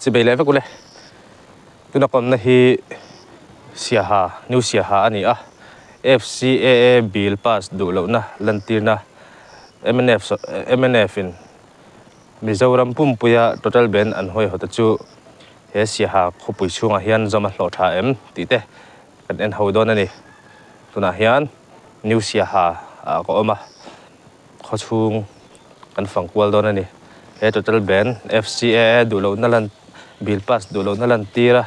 Chibei leh vek ule. Tuna kawmna hi Siaha, New Siaha a ni a. FCAA bill pass duh lohna lantirna mnf mnf in Mizoram pumpuia total ban an hawihawta chu he Siaha khawpui chhungah hian zawm a hlawh tha em tih te kan en ho dawn a ni. Tunah hian New Siaha ah ka awm a, khawchhung kan fang kual dawn a ni. He total ban FCAA duh lohna lan bill pass duh lohna lantir a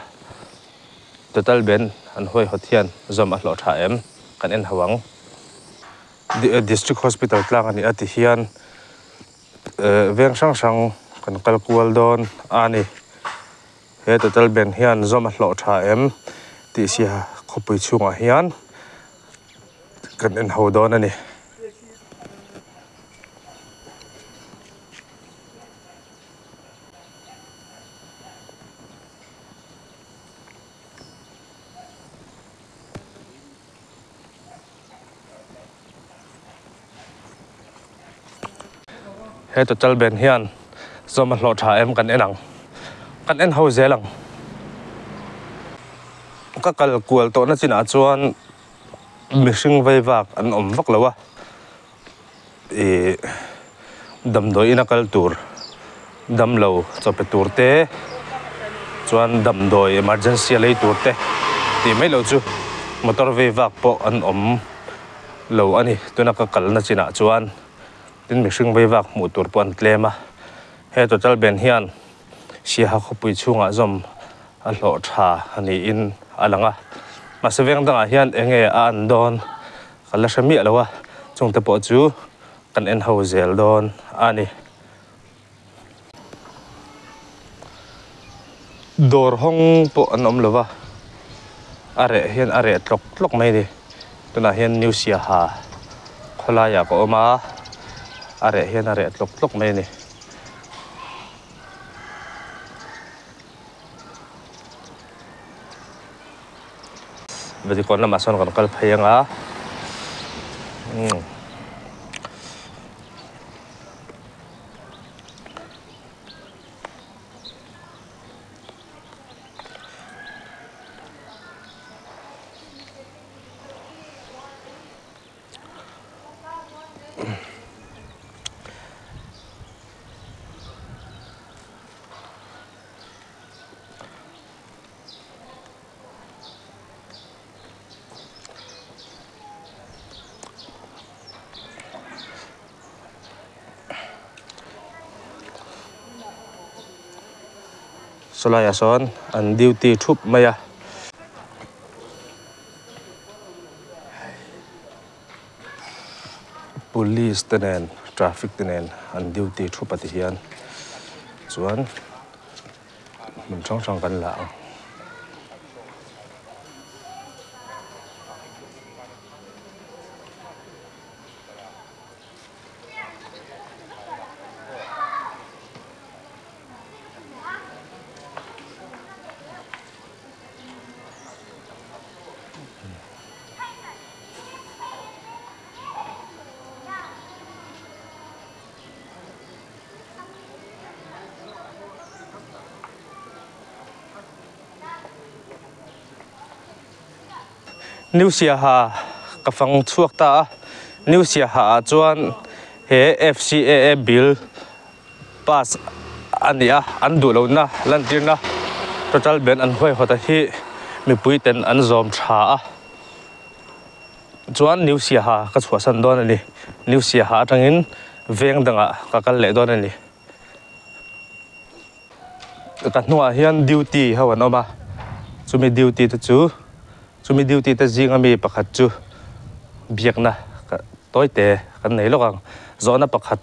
total ban an huaihawt hian zawm a hlawh tha em kan en ho ang. District Hospital tlang a ni a ti hian veng hrang hrang kan kal kual dawn a ni. He total ban hian zawm a hlawh tha em tih sia khawpui chhungah hian kan en ho dawn a ni. He total ban hian zawm a hlawh tha em kan en ang kan en ho zel ang ka kal kual tawhna chinah chuan mihring vei vak an awm vak lo a ih damdawi ina kal tur damlo chaw pe tur te chuan damdawi emergency a lei tur te tih mai loh chu motor vei vak pawh an awm lo a ni tuna ka kalna chinah chuan tin mihring vei vak hmuh tur pawh an tlem a he total ban hian Siaha khawpui chhungah zawm a hlawh tha niin a lang a mahse veng dangah hian eng nge a an dawn ka la hre miah lo a chungte pawh chu kan en ho zel dawn a ni. Dawr hawng pawh an awm lo va a reh hian a reh tlawk tlawk mai a ni tunah hian New Siaha khawlaiah ka awm a a reh hian a reh tlawk tlawk mai a ni. Vatican lamah sawn kan kal phei ang a umm. Sawlaiah sawn an duty thup mai a. Police te nen traffic te nen an duty thup a ti hian chuan hmun hrang hrang kan la ang. New Siaha ka fang chhuak ta a, New Siaha ah chuan he FCAA bill pass a ni a, an duh lohna lantirna total ban an huaihawt a hi mipui ten an zawm tha a chuan New Siaha ka chhuahsan dawn a ni New Siaha atangin veng dangah ka kal leh dawn a ni ka hnungah hian duty ho an awm a chumi duty te chu chumi duty te zinga mi pakhat chu biakna tawi te kan nei lawk ang zawhna pakhat.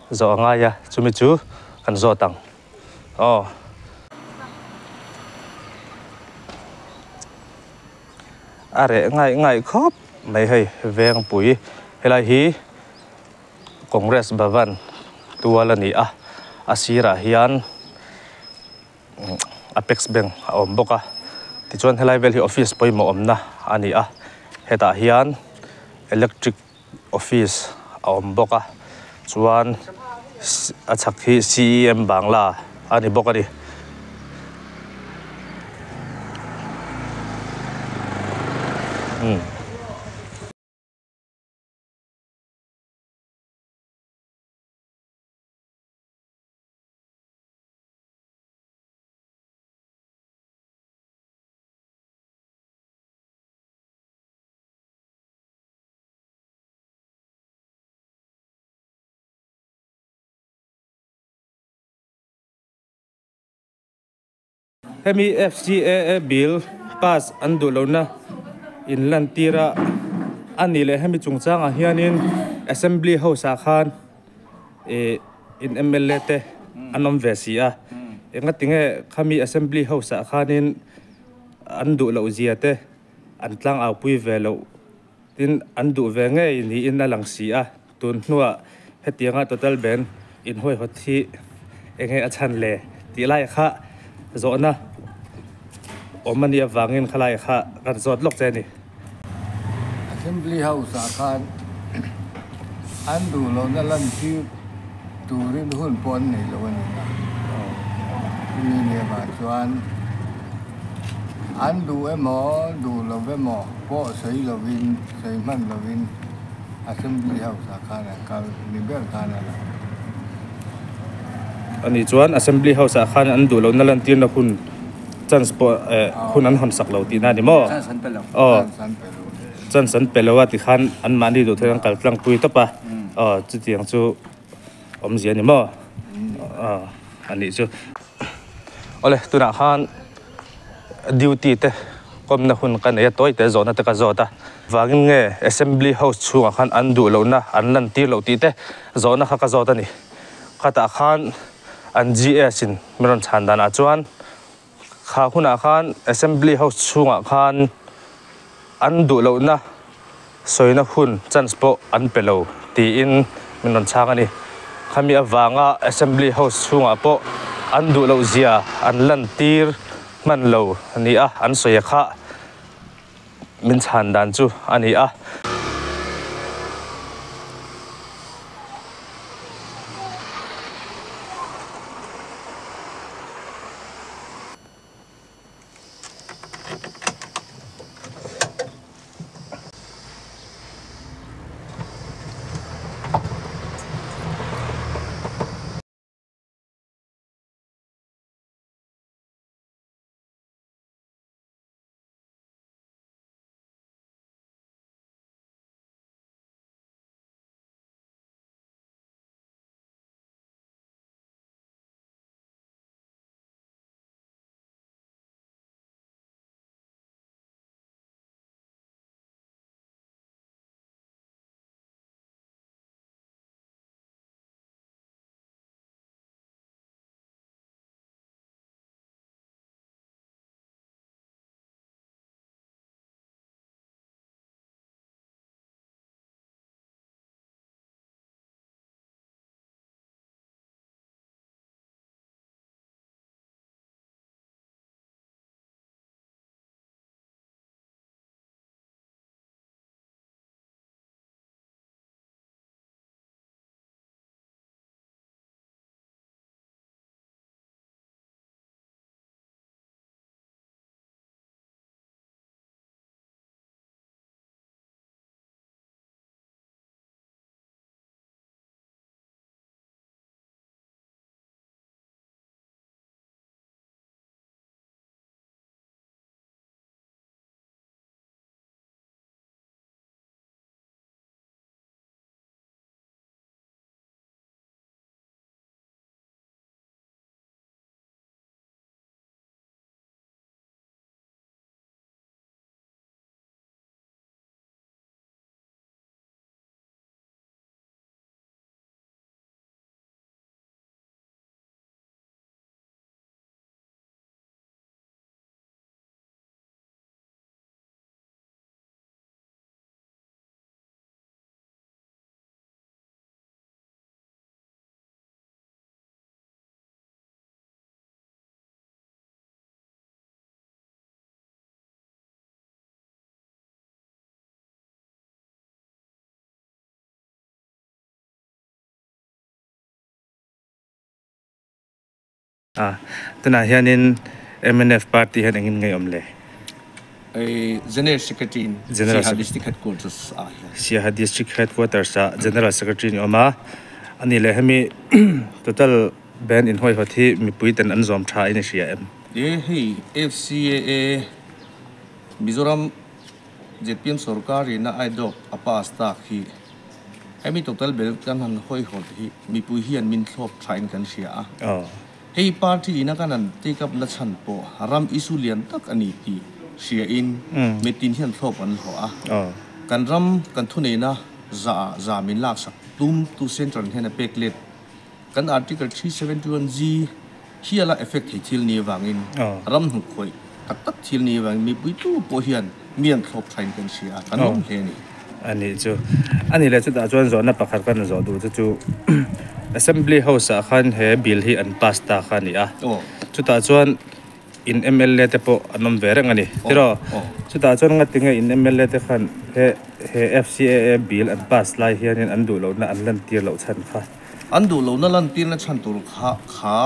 Zawh a ngai a, chumi chu kan zawt ang aw. A reh ngaih ngaih khawp mai hei Vengpui helai hi Congress Bhavan tual a ni a, a sirah hian Apex Bank a awm bawk a, tichuan helai vel hi office pawimawh awmna a ni a, hetah hian electric office a awm bawk a chuan a chhak hi C E M Bangla a ni bawk a ni. Umm. Hemi FCAA bill pass an duh lohna in lantir a a nih leh hemi chungchangah hianin assembly house ah khan ih in mla te an awm ve si a engatinge khami assembly house ah khanin an duh loh zia te an tlangau pui ve loh tin an duh ve ngei niin a lang si a. Tun hnuah hetianga total ban inhuaihawt hi enge a chhan le tih lai kha zawhna awm a nih avangin khalai kha kan zawt lawk che a ni. Assembly House ah khan an duh lohna lantir turin hun pawh an nei lo a ni a. Chumi nia vang chuan an duh emaw duh lo emaw pawh sawi lovin sawi hman lovin Assembly House ah khan an kal ni ber khan a lang. Ani chuan Assembly House ah khan an duh lohna lantirna hun chance pawh eh hun an hawn sak lo tihna a ni maw? Chance an pe lo. Aw. Chance an pe lo. Chance an pe lo a tikhan anmahni duh theih an kal tlangpui tawp a. Aw chutiang chu awmzia a ni maw? Aw a nih chu. Awle tunah khan duty te kawmna hun ka nei a tawi te zawhna te ka zawt a vangin nge assembly house chhungah khan an duh lohna an lan tir loh tih te zawhna kha ka zawt a ni khatah khan an G_S in min rawn chhan danah chuan kha hunah khan assembly house chhungah khan an duh lohna Sawina hun chance pawh an pe lo tiin min rawn chhang a ni. Khami avanga Assembly House chhungah pawh an duh loh zia an lantir hman lo ni a an sawi a kha min chhan dan chu a ni a. A tunah hianin mnf party hian engin ngei awm le? General Secretary in Siaha District Headquarters ah hian. Siaha District Headquarters ah General Secretary ni awm a, a nih leh hemi total band inhawihawt hi mipui ten an zawm tha in i hria em? E hei FCAA Mizoram zpm sorkar in a aidawk a pass tak hi hemi total band kan han hawihawt hi mipui hian min thlawp tha in kan hria a. Hei party ina kan han take up na chhan pawh ram issue lian tak a ni tih hria in mitin hian thlawp an hlawh a. Kan ram kan thuneihna za ah za min laksak tum tu central hian a pek let. Kan Article 371G hiala effect thei thil ni avangin ram hnukkhawih tak tak thil ni avangin mipui tu pawh hian mi an thlawp thain kan hria a, kan awm hle a ni. A nih chu. A nih leh chutah chuan zawhna pakhat kan zawh duh chu chu Assembly House ah khan he bill hi an pass ta kha a ni a. Chutah chuan in mla te pawh an awm ve reng a ni. Tiraw? Chutah chuan ngatinge in mla te khan he he FCAA bill an pass lai hianin an duh lohna an lantir loh chhan kha. An duh lohna lantirna chhan tur kha kha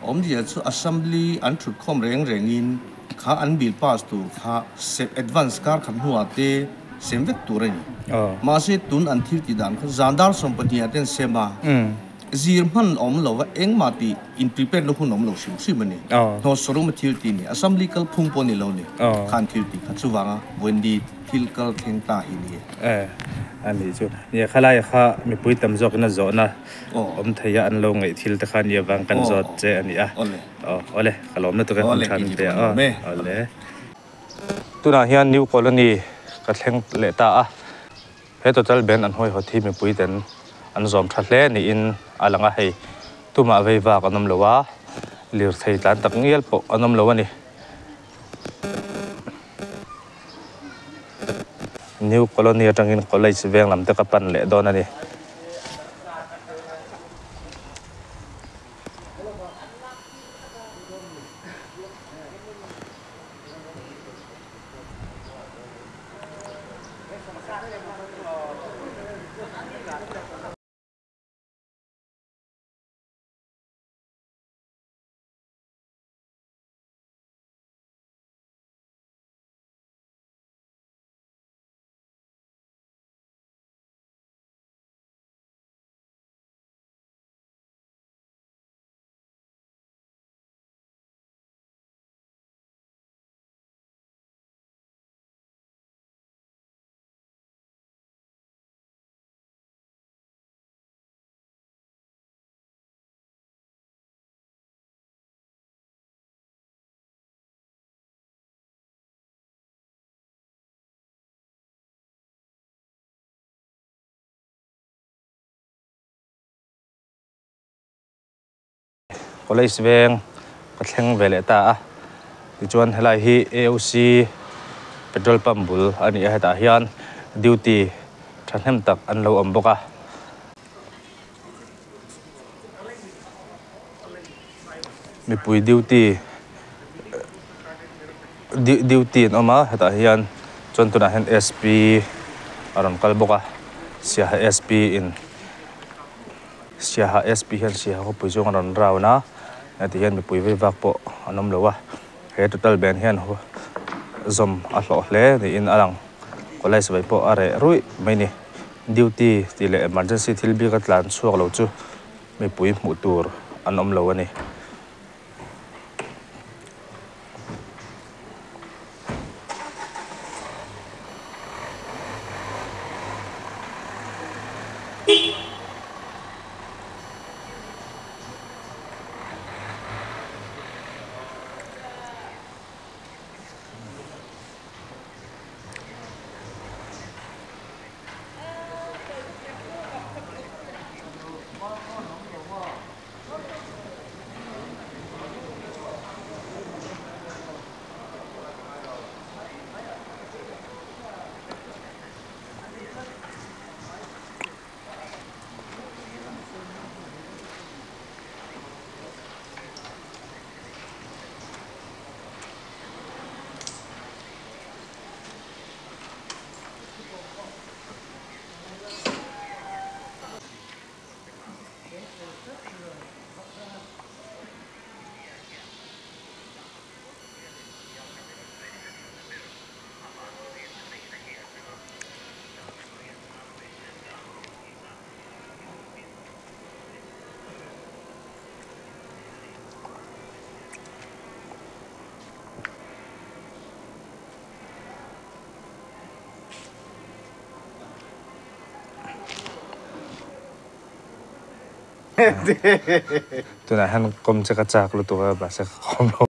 Awmzia chu Assembly an thutkhawm reng rengin kha an bill pass tur kha sem advance kar khat hnuah te sem vek tur a ni. Mahse tun an thil tih dan kha zan dar 12 ah ten sem a, zir hman awm lo va engmah tih in prepare na hun awm lo hrim hrim a ni. Hnawt sawruma thil tih ni, Assembly kal phung pawh ni lo ni kha an thil tih kha chuvanga Wendy thil kal thleng ta hi ni e. A nih chu. Nia khalai kha mipui tam zawkin a zawhna. Awm thei a an lo ngaih thil te kha nia vang kan zawt che a ni a. Aw awle ka lawm na tukin hun tha min pe a aw awle. Tunah hian New Colony ka thleng leh ta a, he total band an hawihawt hi mipui ten an zawm tha hle niin a lang a, hei tumah vei vak an awm lo a, lirthei tlan tak ngial pawh an awm lo a ni. New Colony atangin College veng lam te ka pan leh dawn a ni. College veng ka thleng ve leh ta a, tichuan helai hi AOC petrol pump bul a ni a, hetah hian duty thahnem tak an lo awm bawk a. Mipui duty duty an awm a, hetah hian chuan tunah hian SP a rawn kal bawk a, Siaha SP in. Siaha SP hian Siaha khawpui chu a rawn round a, heti hian mipui vei vak pawh an awm lo a, he total band hian zawm a hlawh hle niin a lang, college vei pawh a reh ruih mai ni, duty tih leh emergency thil bik a tlan chhuak lo chu mipui hmuh tur an awm lo a ni. Tunah hian kawm che ka chak lutuk a mahse ka kawm lo.